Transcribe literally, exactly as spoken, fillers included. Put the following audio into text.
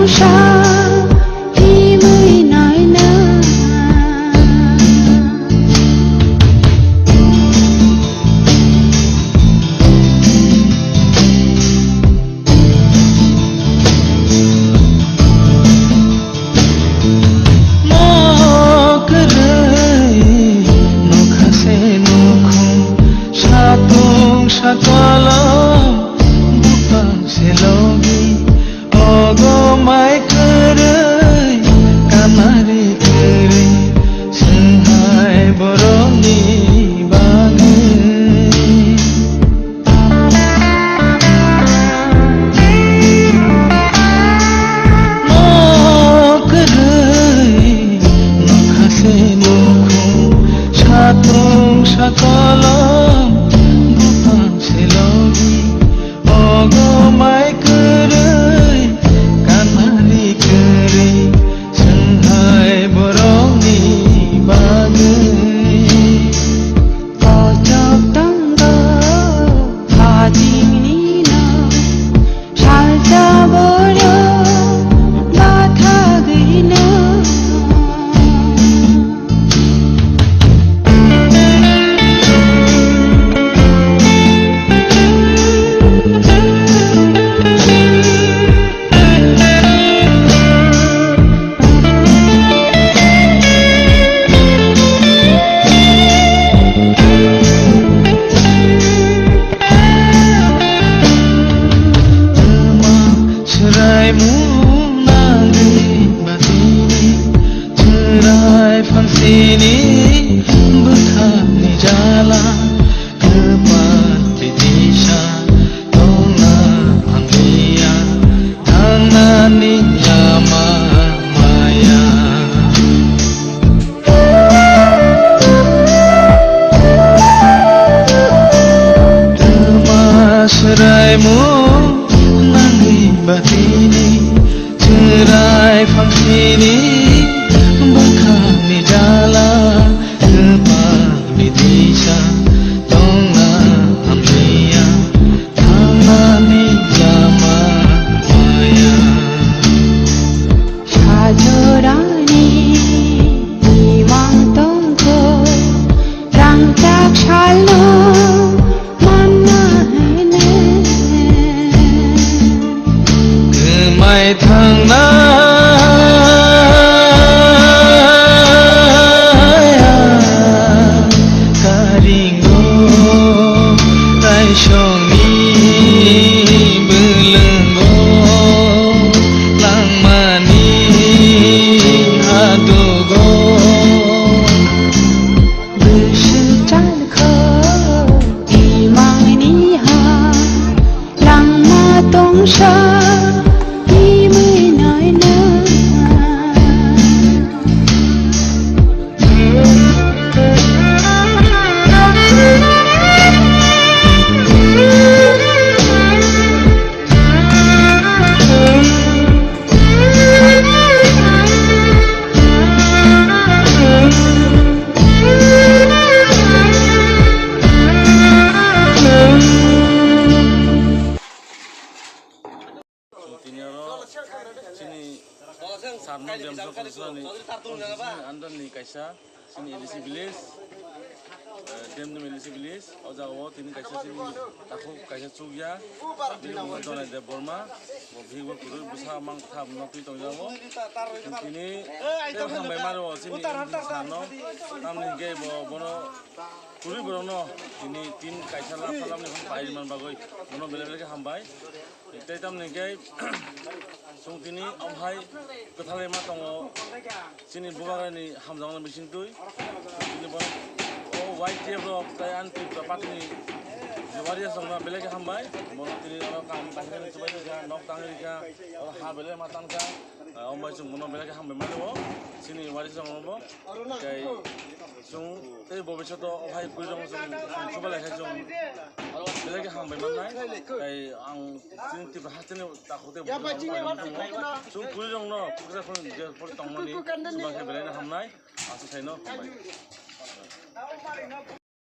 Sa himwi naina. Mo kwrwi nokha se nukhung, satung sakolom buphang se logi. Ogo mai kwrwi, kanari kwrwi, swnghai borokni bagwi. Mo kwrwi, nokha se nukhung, satung sakolom, buphang se logi. Ogo mai kwrwi, kanari kwrwi, swnghai borokni bagwi. Kochok tongo hajingni no, salsa borok bathagwino. Swraimung nangwi batini, swrai phansini bwkhakni jala, kwpal titisa tongna hamliya, thangnani lama maya. Twma swraimung nangwi batini, swrai phangsini bwkhakni jala, kwpal bitisa tongna hamliya, thangnani lama maya. Sajorani imang tongkho, rangchak salno manna hene. Kwmai thangnaya karingo, taisongni bwlwngo langmani hadugo. Bwswk chalkho imangni ha, langma tongsa himwi naina. Tini oro chini Sarno Demsa Constituency ni under ni kaisa chini A D C village, eh, Demdem A D C village, o jaga o tini kaisa chini takhuk kaisa chukya, bini mung Donai Debbarma, bo bihik bo kwrwi bwsa mang tham nokni tongjago. Tini tei hambai mano chini M D C sir no, tamni hwnkhe bo bono kwrwi borok no tini tin kaisa lapha lamni pai man bagwi bono belai belai khe hambai. Tei tamni hwnkhe chwng tini omo hai kwthalai ma tongo chini bubagrani hamjakmani bisingtwi. Tini bono o Y T F rok tei ani Tripura party ni je wariya songno belai khe hambai. Bono tini oro kam kaisa ni chubai rikha, nok tangwi rikha, oro ha belai ma tangkha. Omo bai chwng bono belai khe hambai mano chini wariya songno bo. Tei chwng tei bobishoto o hai kwrwi rok chwng, chwng chuba lai khe chwng belai khe hambai mannai. Tei ang chini Tripura hasteni takhuk tei bwrwi rok bai tongo. Chwng kwrwi rokno kwchak phano je pore tongmani chuba khe belai no hamnai. Aswk saino hambai.